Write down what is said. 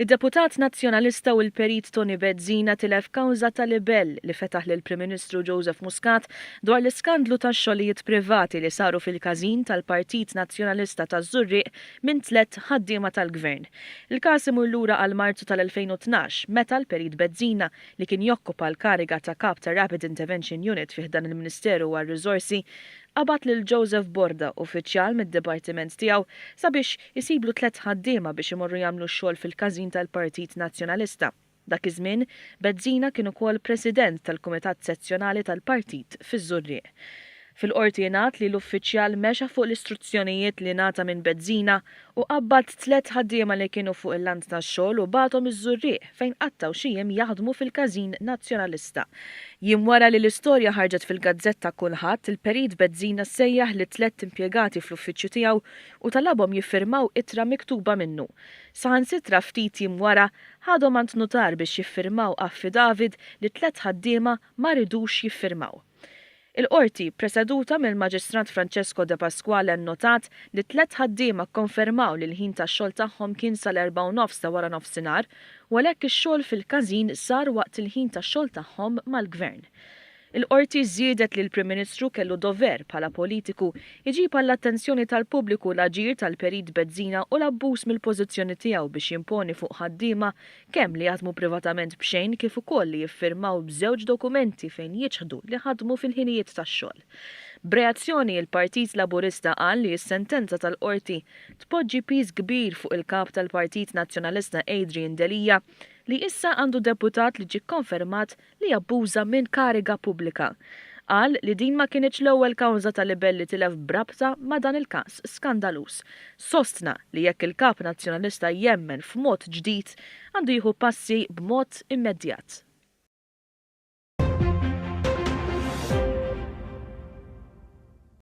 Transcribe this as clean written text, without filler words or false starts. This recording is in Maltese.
Id-deputat Nazzjonalista u l-Perit Toni Bezzina tilef kawża ta' libell li fetaħ lill-Prim Ministru Joseph Muscat dwar l-iskandlu tax-xogħlijiet privati li saru fil-każin tal-Partit Nazzjonalista taż-Żurrieq minn tlett ħaddiema tal-Gvern. Il-każ imur lura għal Marzu tal-2012 meta l-Perit Bezzina, li kien jokkupa l-kariga ta' Kap tar-Rapid Intervention Unit fi ħdan il-Ministeru għar-Riżorsi, qabad lil Joseph Borda, uffiċjal mid-dipartiment tiegħu, sabiex isiblu tlett ħaddiema biex imorru jagħmlu x-xogħol fil-każin tal-Partit Nazzjonalista. Dak iż-żmien, Bezzina kien ukoll President tal-Kumitat Sezzjonali tal-Partit fiż-Żurrieq. Fil-Qorti ingħad li l-uffiċjal mexa fuq l-istruzzjonijiet li ngħata minn Bezzina u qabbad tlett ħaddiema li kienu fuq il-lant tax-xogħol u bagħthom iż-Żurrieq fejn qattgħu xi jiem jaħdmu fil-każin Nazzjonalista. Jiem wara li l-istorja ħarġet fil-gazzetta Kulħadd, il-Perit Bezzina sejjaħ lit-tlett impjegati fl-uffiċċju tiegħu u talabhom jiffirmaw ittra miktuba minnu. Saħansitra ftit jiem wara, ħadhom għand nutar biex jiffirmaw affidavit li t-tlett ħaddiema ma ridux jiffirmaw. Il-Qorti, preseduta mill-Maġistrat Francesco Depasquale nnotat li t-tlett ħaddiema kkonfermaw li l-ħin tax-xogħol tagħhom kien sal-erbgħa u nofs ta' waranofsinhar u għalhekk ix-xogħol fil-każin sar waqt il-ħin tax-xogħol tagħhom mal-Gvern. Il-Qorti żiedet li l-Prim Ministru kellu dover, bħala politiku, iġib għall-attenzjoni tal-pubbliku l-aġir tal-Perit Bezzina u l-abbuż mill-pożizzjoni tiegħu biex jimponi fuq ħaddiema kemm li jaħdmu privatament b'xejn kif ukoll li jiffirmaw b'żewġ dokumenti fejn jiċħdu li ħadmu fil-ħinijiet tax-xogħol. B'reazzjoni, il-Partit Laburista qal li s-sentenza tal-Qorti tpoġġi piż kbir fuq il-Kap tal-Partit Nazzjonalista Adrian Delia li issa għandu deputat li ġie kkonfermat li abbuża minn kariga pubblika. Qal li din ma kinitx l-ewwel kawża ta' libell li tilef b'rabta ma' dan il-każ skandaluż. Sostna li jekk il-Kap Nazzjonalista jemmen f'mod ġdid, għandu jieħu passi b'mod immedjat.